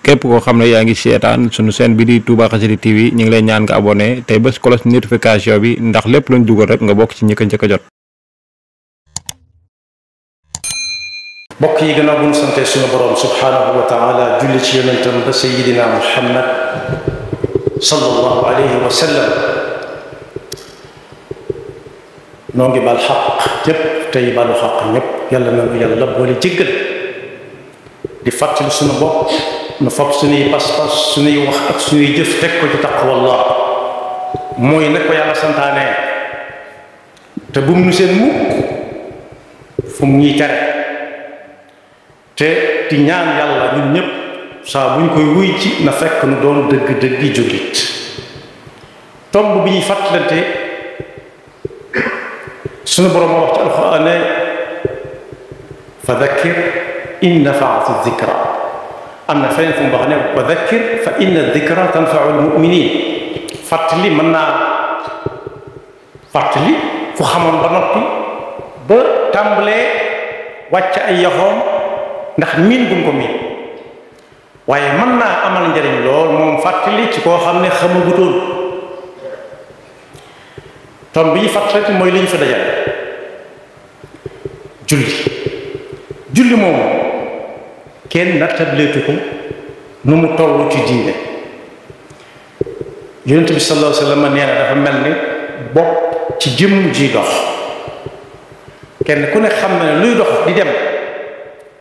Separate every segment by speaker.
Speaker 1: képp koo xam ne yaa ngi seetaan sunu chaîne bi di Touba Xassida TV ñu ngi lay ñaan nga abonné tey bés cloche notification bi ndax lépp luñ dugal rek nga bokk ci ñi ko njëkk a jot.
Speaker 2: mbokk yi gannaaw bu ñu sante suñu borom subhanahu wa taala julli ci yonentam ba sayidina muhammad sallallahu alayhi wa sallam noo ngi bal xaq ñépp tey balu xaq ñépp yàlla na yàlla boole jéggal di fàttali suñu bopp nu fab suñuy pas-pas suñuy wax ak suñuy jëf teg ko ci taqwallah mooy nag ko yàlla santaane te bu mu nu seen mukk fu mu ñuy tere te di ñaan yàlla ñun ñépp saa bu ñu koy wuy ci na fekk nu doon dëgg-dëggi jullit tomb bi ñuy fàttalante suñu borom moo wax ci alxuraan ne fa dakkir in nafaati dikra am na feneen fu mu wax ne wa dakkir fa inna dikra tanfau almuminin fàttali mën naa fàttali fu xamoon ba noppi ba tàmbalee wàcc ay yaxoom ndax miin gum ko miin waaye mën naa amal njariñ lool moom fàttali ci koo xam ne xamagutoon tom bi ñu fàttali mooy li ñu fa dajale julli moomu kenn nattableetu ko nu mu toll ci diine yonent bi sallallahu alayhi wa sallam nee na dafa mel ni bopp ci jëmm ji dox kenn ku ne xam na ne luy dox di dem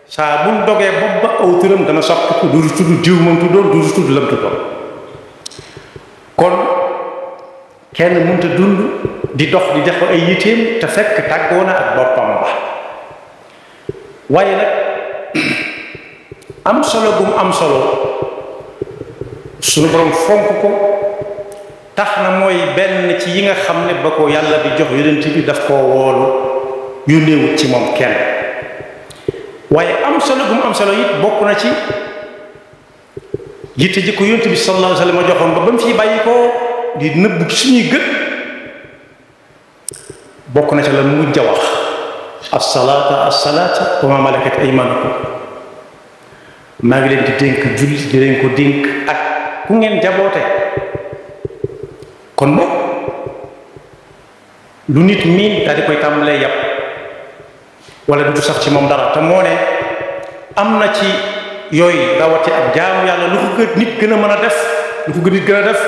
Speaker 2: saa bu dogee bopp ba aw turam dana soppi ko du tudd diw moom tuddoon du tudd lam tuddoon kon kenn mënta dund di dox di def ay yiteem te fekk tàggoo na ak boppam ba waaye nag am solo gum am solo suñu borom fonk ko tax na mooy benn ci yi nga xam ne ba ko yàlla di jox yonent bi daf koo woolu yónneewut ci moom kenn waaye am solo gum am solo it bokk na ci yitte ji ko yonent bi sallallahu alayhi wa sallam joxoon ba mu fiy bàyyi ko di nëbb ci suñuy gët bokk na ci la mujj a wax as-salaata wa ma malakat aymanukum maa ngi leen di dénk julli di leen ko dénk ak ku ngeen jaboote kon moom lu nit miin daal di koy tàmbalee yàpp wala du sax ci moom dara te moo ne am na ci yooyu rawati ak jaamu yàlla lu ko nit gën a mën a def lu ko nit gën a def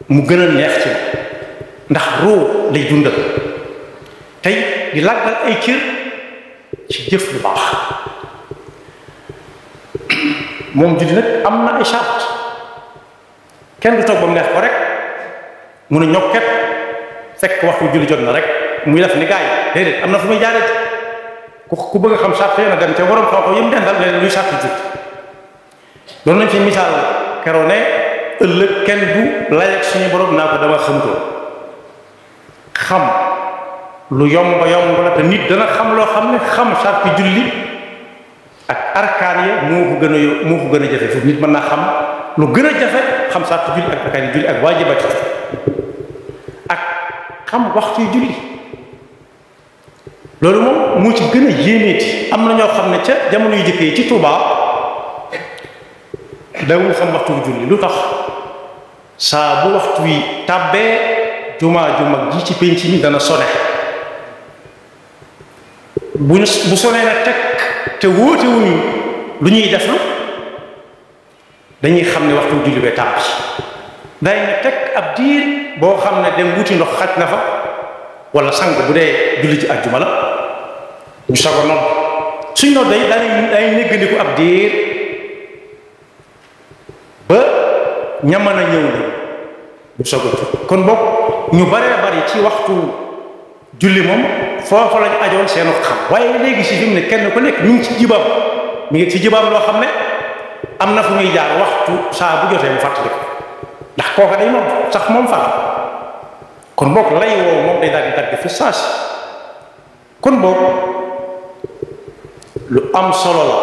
Speaker 2: mu gën a neex ci ndax roo lay dundal tey di làggal ay cër ci jëf lu baax moom julli nag am na ay charte kenn du toog ba mu neex ko rek mun a ñokket fekk waxtu julli jot na rek muy def ni gaay déedéet am na fu muy jaaree ku bëgg a xam charte na dem te waroon xaw ko yëm dendal leen luy charte jut doon nañ fi misaal keroo ne ëllëg kenn du lay ak suñu borom naa ko dama xamutoon xam lu yomb la te nit dana xam loo xam ne xam sarti julli ak arkaan ya moo ko gën a jafe foofu nit mën naa xam lu gën a jafe xam sarti julli ak arkaan yi julli ak waajibati ak xam waxtu julli loolu moom moo ci gën a yéeneeti am na ñoo xam ne ca jamono yu jëkk yi ci Tuubaa dawul xam waxtu julli lu tax saa bu waxtu wi tàbbee jumaa ju mag ji ci penc mi dana sone bu sonee na teg te wóote wuñu lu ñuy def dañuy xam ne waxtu julli bee tàbbi day na teg ab diir boo xam ne dem wuti ndox xaj na fa wala sang bu dee julli ci àjjuma la ñu sago nodd suñ nodd day day néggandiku ab diir ba ñaman a ñëw na ñu sago kon bokk ñu baree bari ci waxtu julli moom foofu lañ ajoon seenu xam waaye léegi si fi mu ne kenn ku nekk ñu ngi ci jibaam mi ngi ci jibaam loo xam ne am na fu muy jaar waxtu saa bu jotee mu fàttali ko ndax kooka day moom sax moom fàtt kon boog lay woo moom day daal di dagg fi saasi kon boog lu am solo la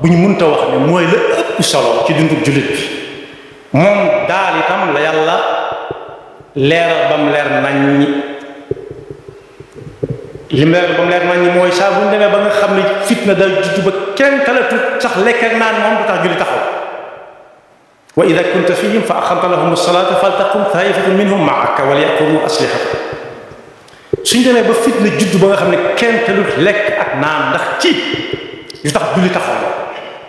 Speaker 2: bu ñu mënta wax ne mooy la ëpp solo ci dundub jullit bi moom daal itam la yàlla leeral bam leer nañ li mu leer ba mu leer nañ mooy saa bu ñu demee ba nga xam ne fitna da juddu ba kenn talatu sax lekk ak naan moom du tax julli taxaw wa ida kunta fihim fa aqamta lahum as-salata faltaqum taifatun minhum ma'aka wal ya'khudhu aslihata suñ demee ba fitna juddu ba nga xam ne kenn talut lekk ak naan ndax ci yu tax julli taxaw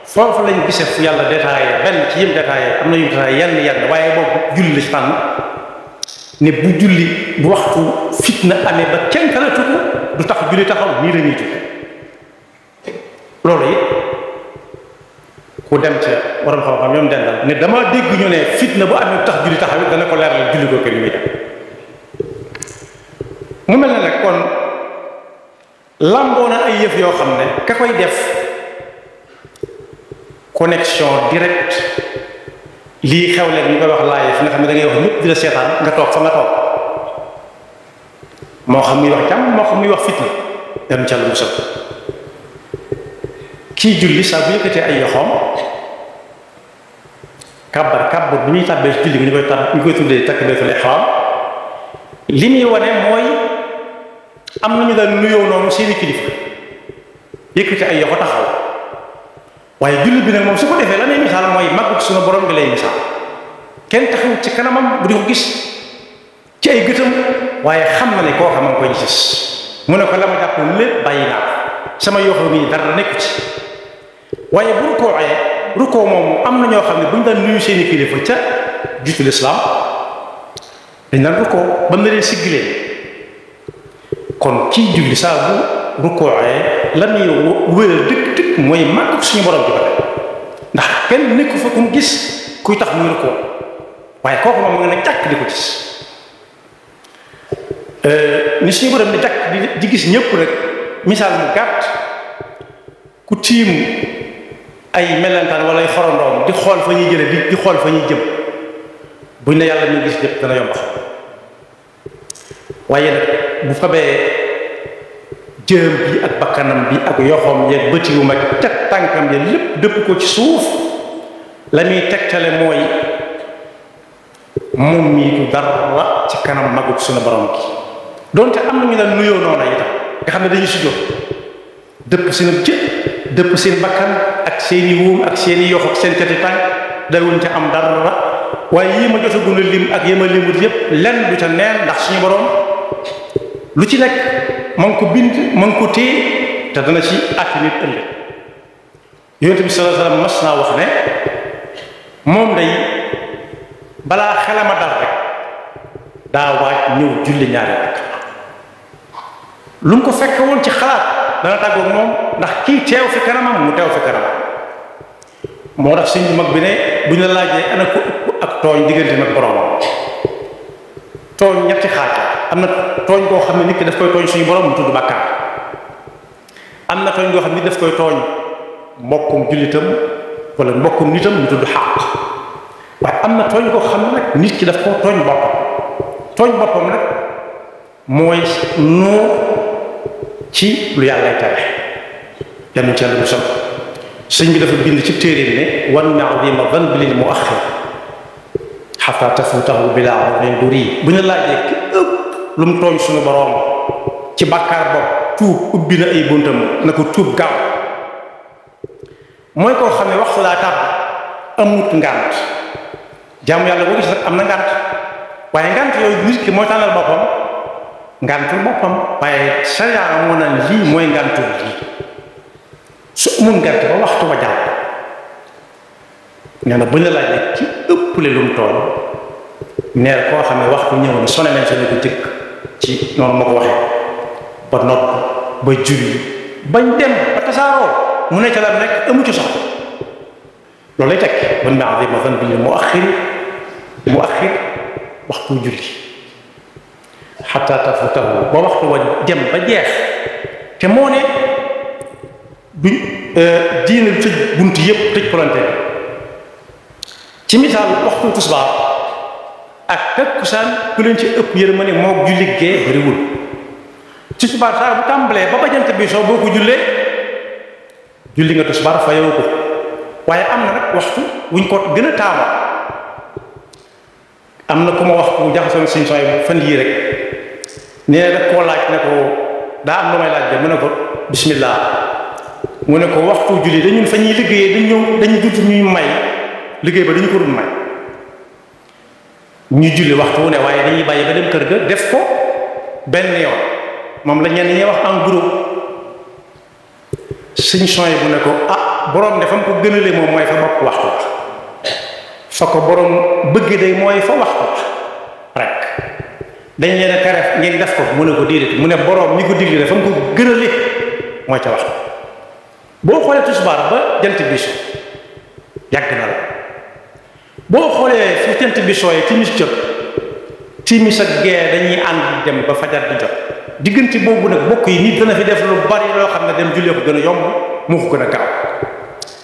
Speaker 2: foofu lañ gisee fu yàlla détaillé benn ci yëm détaillé am na yu détaillé yenn waaye boobu julli la ci tànn ne bu julli bu waxtu fitna amee ba kenn talatu ko du tax julli taxaw nii la ñuy julli loolu it ku dem ca waram xam-xam ñoom dendal ne dama dégg ñu ne fitna bu amee tax julli taxaw it dana ko leeral julli ko kër yi muy dem mu mel ne nag kon lamboo na ay yëf yoo xam ne ka koy def connexion directe lii xew leen ñu koy wax live nga xam ne da ngay wax ñëpp di la seetaan nga toog fa nga toog moo xam muy wax jàmm moo xam muy wax fitna yam ca la musal kii julli saa bu yëkkatee ay yoxoom kàbbar bi ñuy tàbbee ci julli bi ñu koy tuddee takbiratul ihram li muy wane mooy am nañu daan nuyoo noonu seeni kilifa yëkkati ay yoxo taxaw waaye julli bi nag moom su ko defee la ne misaal mooy màggu suñu borom bi lay misaal kenn taxawut ci kanamam bu di ko gis ci ay gëtam waaye xam na ne koo xam nga koy gis mu ne ko la ma jàppoon lépp bàyyi naa sama yoxo nii dara nekku ci waaye bu rukkoo moom am na ñoo xam ne bu ñu daan nuyu seeni kilifa ca jiitu lislaam dañ daan rukkoo ba na leen siggilee kon kii julli saa bu rukkooee la muy wéral dëkk mooy màgg suñu borom bi ba ndax kenn nekku fa ku mu gis kuy tax muy rukkoo waaye kooku moom nga ne jàkk di ko gis ni suñu borom ne jàkk di gis ñëpp rek misaal mu gàtt ku tiim ay melentaan wala ay xorondoom di xool fa ñuy jële di xool fa ñuy jëm buñ ne yàlla ñu gis ñëpp dana yomb xam waaye nag bu fabee jëm bi ak bakkanam bi ak yoxoom yeeg bëtiwum ak teg tànkam ya lépp dëpp ko ci suuf la muy tegtale mooy moom mii du dara ci kanam magub suñu borom gi donte am na ñu daan nuyoo noona itam nga xam ne dañuy sujjóot dëpp seen cë dëpp seen bakkan ak seeni wuum ak seeni yox ak seen cati tànk dawuñ ca am dara waaye yii ma jotagul a lim ak yi ma limut yépp lenn du ca neen ndax suñu borom lu ci nekk ma ngi ko bind ma ngi ko téye te dana ci àtt nit ëllëg yonent bi sallallahu alayhi wasallam mas naa wax ne moom day balaa xelama dal rek daa waaj ñëw julli ñaari rakk lu mu ko fekk woon ci xalaat dana tàggoog moom ndax kii teew fi kanamam mu teew fi kanamam moo tax sëñ bu mag bi ne bu ñu la laajee ana ko ëpp ak tooñ diggante nag boromam tooñ ñetti xaaj am na tooñ koo xam ne nit ki daf koy tooñ suñu borom mu tudd bàkkaar am na tooñ koo xam ne nit daf koy tooñ mbokkum jullitam wala mbokkum nitam mu tudd xàq waaye am na tooñ koo xam ne nag nit ki daf koo tooñ boppam nag mooy noo ci lu yàllay tere yàlla ci yàlla bu sol sëñ bi dafa bind ci téere bi ne wan ma'zima dhanbi lil mu'akhkhir hatta tafutahu bila udrin duri bu ñu laajee ki ëpp lu mu tooñ suñu boroom ci bàkkaar bopp tuub ubbi na ay buntam na ko tuub gaaw mooy koo xam ne waxtu laa tàbb amut ngànt jaamu yàlla boo gis nag am na ngànt waaye ngànt yooyu nit ki mooy tànnal boppam ngàntul boppam waaye sariya moo naan lii mooy ngàntul lii su amul ngànt ba waxtu ba jàll nee na bu ñu la laajee ci ëpple lu mu tooñ neer koo xam ne waxtu ñëw na sone nañ sone ko jëkk ci noonu ma ko waxee ba nodd ba julli bañ dem ba tasaaroo mu ne ca la nekk amu ci soxla loolu lay teg ban ma'zima dhanbi mu axir waxtu julli hatta tafutahu ba waxtu wa dem ba jeex te moo ne duñ diine lu tëj bunt yépp tëj kolante ci misaal waxtu tisbaar ak takkusaan ku leen ci ëpp yërmande moo julli gee bariwul ci tisbaar saa bu tàmbalee ba bajante bi soo boo ko jullee julli nga tisbaar fayoo ko waaye am na nag waxtu wuñ ko gën a taama am na ku ma wax ku jaxasoon suñ sooy fan yii rek nee na koo laaj ne ko daa am lu may laaj de mu ne ko bismillah mu ne ko waxtu julli dañu fa ñuy liggéeyee dañu dut ñuy may liggéey ba dañu ko dul may ñu julli waxtu wu ne waaye dañuy bàyyi ba dem kër ga def ko benn yoon moom la ñenn ñi wax en groupe suñ soy bu ne ko ah borom de fa mu ko gënale moom mooy fa bopp waxtu fa ko borom bëgg day mooy fa waxtu rek dañ leen a tere ngeen def ko mu ne ko déedéet mu ne borom mi ko digle de fa mu ko gënale mooy ca waxtu boo xoolee tisbaar ba jant bi so yàgg na la boo xoolee fi jant bi sooyee timis jot timis ak gee dañuy ànd dem ba fajar di jot diggante boobu nag bokk yi nit dana fi def lu bari loo xam ne dem jullee ko gën a yomb moo ko gën a gaaw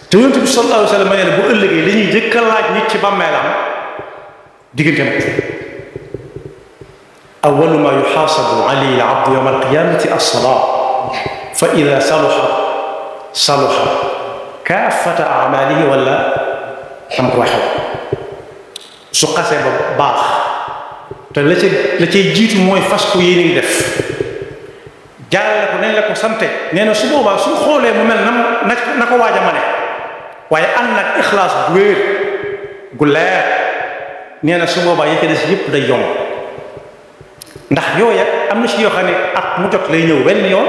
Speaker 2: te yonent bi sallallahu alayhi wa sallam nee na bu ëllëgee li ñuy jëkk a laaj nit ci bàmmeelam diggante ma awwalu ma yuxaasabu alayhi al-abdu yawma al-qiyaamati as-salaa fa ida saluha kaafata amalihi wala xam ko waxee su xasee ba baax te la cay jiitu mooy fas ko yéene def jaarale ko nañ la ko sante nee na su boobaa su xoolee mu mel na ko waaj a mane waaye ànd nag ixlaas bu wéer gu leer nee na su boobaa yi ko des yëpp day yomb ndax yooya am na si yoo xam ne at mu jot lay ñëw wenn yoon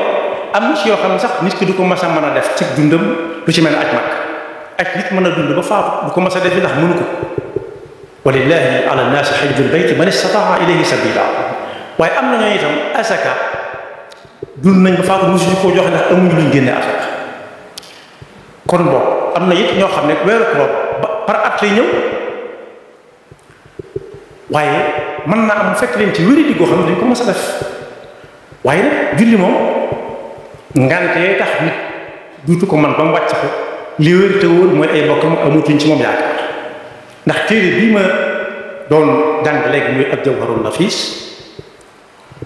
Speaker 2: am na si yoo xam ne sax nit ki du ko mas a mën a def ci dundam lu ci mel ne aj mag aj nit mën a dund ba faatu du ko mas a def ndax mënu ko walillahi ala nnaasi hajjul bayti man istataa ilayhi sabila waaye am na ñoo itam asaka dund nañ ba faatu mosuñu koo joxe ndax amuñu luñ génne asaka kon boobu am na it ñoo xam ne weeru koor par at lay ñëw waaye mën naa am fekk leen ci wéri di goo xam ne dañ ko mas a def waaye nag julli moom ngantee tax nit duutu ko man ba mu wàcc ko li wér te wóor mooy ay bokkam amutuñ ci moom yaakaar ndax téere bii ma doon jàng léegi muy ak Jawharun Nafis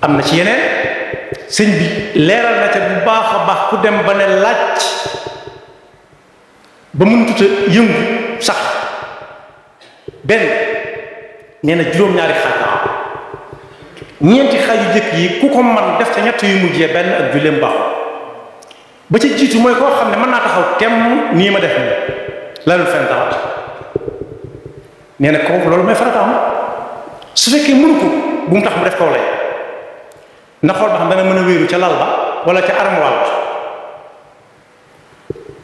Speaker 2: am na ci yeneen sëñ bi leeral na ca bu baax a baax ku dem ba ne laaj ba mënutut a yëngu sax benn nee na juróom-ñaari xaaj la am ñeenti xaaj yu jëkk yi ku ko man def ca ñett yu mujjee benn ak julleem baaxul ba ca jiitu mooy koo xam ne mën naa taxaw temm nii ma def nii lalul fenn dara nee na kooku loolu mooy farataam su fekkee mënu ko bu mu tax mu def kaw lay na xool ba xam dana mën a wéeru ca lal ba wala ca armoire ba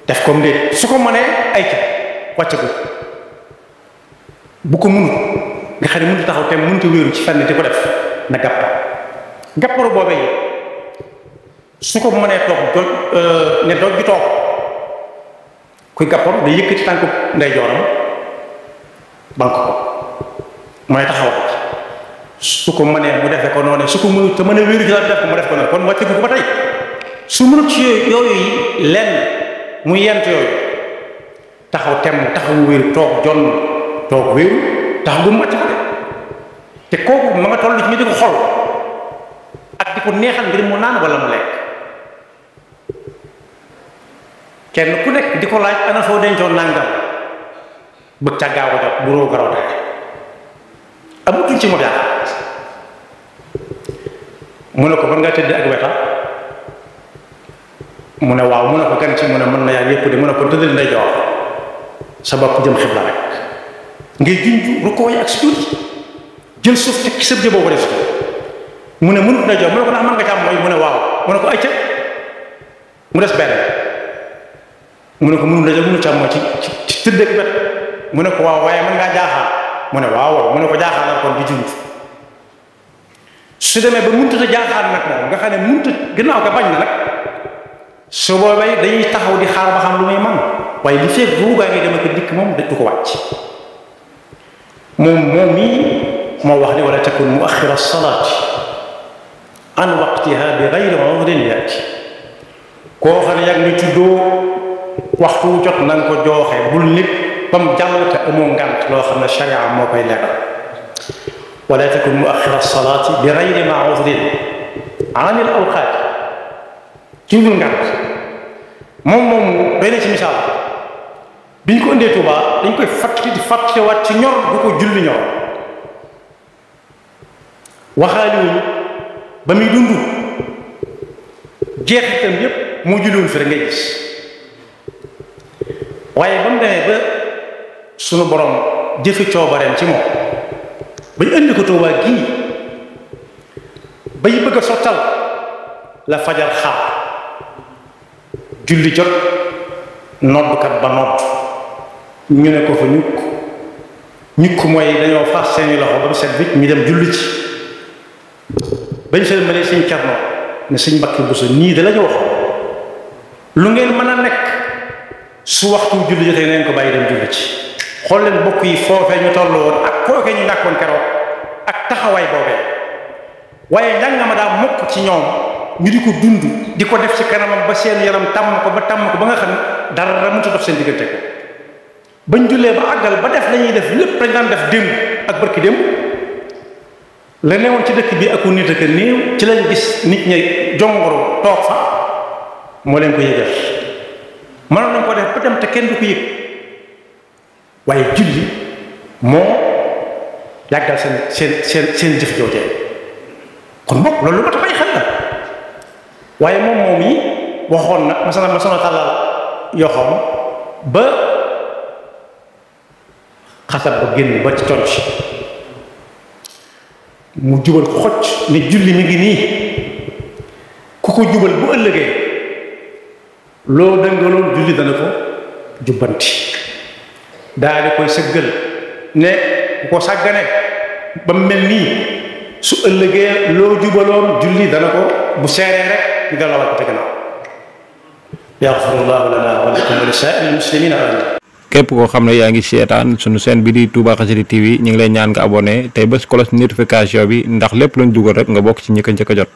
Speaker 2: def comme déet su ko mënee ay ca wàcc ko bu ko mënut nga xam ne mënut taxaw te mënut a wéeru ci fenn di ko def na gàpparu boobee yi su ko mënee toog ne doj gi toog kuy gàpparu day yëkkati tànku ndeyjooram banque ko mooy taxaw su ko mënee mu defee ko noonu su ko mënut te mën a wéeru ci la def ko mu def ko noonu kon wàcc ko ba tey su mënut ci yooyu yi lenn mu yent yooyu taxaw temm taxawu wéeru toog jonn toog wéeru taxaw bu mu wàcc ko de te kooku ma nga toll ci ñu di ko xol ak di ko neexal ngir mu naan wala mu lekk kenn ku nekk di ko laaj ana foo dencoon nangam bëgg ca gaaw a jot bu roo garaw teg amutuñ ci moom yaakaar mu ne ko mën nga tëdd ak weta mu ne waaw mu ne ko gan ci mu ne mën na yaa yëpp de mu ne ko tëddal nday joor sa bopp jëm xibla rek ngay junj rukkoo yi ak sujud jël suuf teg ci sa jë boobu def mu ne mënut nday joor mu ne ko ndax mën nga ci am mooy mu ne waaw mu ne ko ay ca mu des benn mu ne ko mënut nday joor mënut ci am mooy ci tëdd ak wet mu ne ko waaw waaye mën ngaa jaaxaar mu ne waaw mu ne ko jaaxaar kon di junj su demee ba mënut a jaaxaar nag moom nga xam ne mënut gannaaw ga bañ na nag su boobee dañuy taxaw di xaar ba xam lu muy man waaye li fekk ruugaa ngi dem ak dikk moom du ko wàcc moom mii moo wax ni wala takun muaxira salaati an waqtiha bi gayri udrin yaati koo xam ne yàgg nga tuddoo waxtu jot na nga ko jooxe bul nit ba mu jàll te amoo ngant loo xam ne sharia moo koy leeral wala takun muaxira salaati bi gayri udrin an al awqaat ci dul ngant moom doy na ci misaal bi ñu ko indee Tuubaa dañ koy fàttali di fàttaliwaat ci ñor bu ko julli ñor waxaaliwuñu ba muy dund jeexitam yépp moo julliwoon fi rek ngay gis waaye ba mu demee ba sunu borom jëfi coobareem ci moom ba ñu indi ko Tuubaa gii bay bëgg a sottal la fajar xaar julli jot noddkat ba nodd ñu ne ko fa ñukk mooy dañoo fas seeni loxo ba mu set bi ñu dem julli ci bañ seen malee Sëñ Cerno ne Sëñ Mbàkke Buso nii da la ñu wax lu ngeen mën a nekk su waxtu julli jotee neen ko bàyyi dem julli ci xool leen bokk yi foofee ñu toll woon ak kookee ñu ñàkkoon keroog ak taxawaay boobee waaye njàngama daa mokk ci ñoom ñu di ko dund di ko def ci kanamam ba seen yaram tàmm ko ba nga xam ne dara mënut a dox seen diggante ko bañ jullee ba àggal ba def lañuy def lépp dañ daan def démb ak barki démb la newoon ci dëkk bi ak nit ak néew ci lañ gis nit ñi jongoro toog fa moo leen ko yëgal mënoon nañ ko def ba dem te kenn du ko yëg waaye julli moo yàggal seen jëf joojee kon mbokk loolu lu ma tax bay xel la waaye moom yi waxoon na masana tàllal yoo xam ba xasab ba génn ba ci ton ci mu jubal ko xocc ne julli mi ngi nii ku ko jubal bu ëllëgee loo dëngaloon julli dana ko jubbanti daal di koy sëggal ne ku ko sàggane ba mel nii su ëllëgee loo jubaloon julli dana ko bu seeree rek nga la ko te gannaaw yaxfirullahu lana wa lakum wa li saa'iril muslimina amin.
Speaker 1: képp koo xam ne yaa ngi seetaan sunu chaîne bi di Touba Xassida TV ñu ngi lay ñaan nga abonné tey bés cloche notification bi ndax lépp luñ dugal rek nga bokk ci ñi ko njëkk a jot.